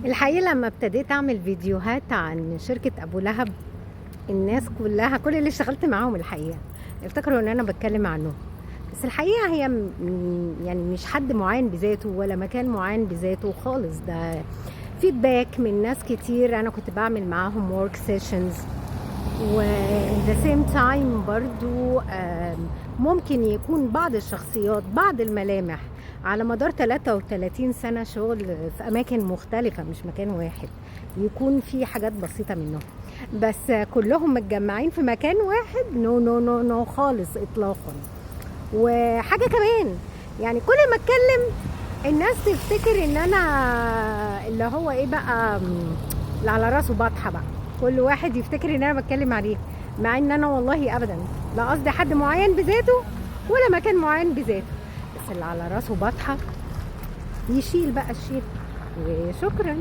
الحقيقة لما ابتديت أعمل فيديوهات عن شركة أبو لهب، الناس كلها كل اللي اشتغلت معاهم الحقيقة افتكروا إن أنا بتكلم عنهم، بس الحقيقة هي يعني مش حد معين بذاته ولا مكان معين بذاته خالص. ده feedback من ناس كتير أنا كنت بعمل معاهم work sessions، و in the same time برضو ممكن يكون بعض الشخصيات، بعض الملامح على مدار 33 سنة شغل في أماكن مختلفة مش مكان واحد، يكون في حاجات بسيطة منهم، بس كلهم متجمعين في مكان واحد no no no no خالص إطلاقا. وحاجة كمان، يعني كل ما اتكلم الناس تفتكر ان انا اللي هو ايه بقى، اللي على راسه بطحة بقى، كل واحد يفتكر ان انا بتكلم عليه، مع ان انا والله ابدا لا قصدي حد معين بذاته ولا مكان معين بذاته، بس اللي على راسه بطحة يشيل بقى الشيل. وشكرا.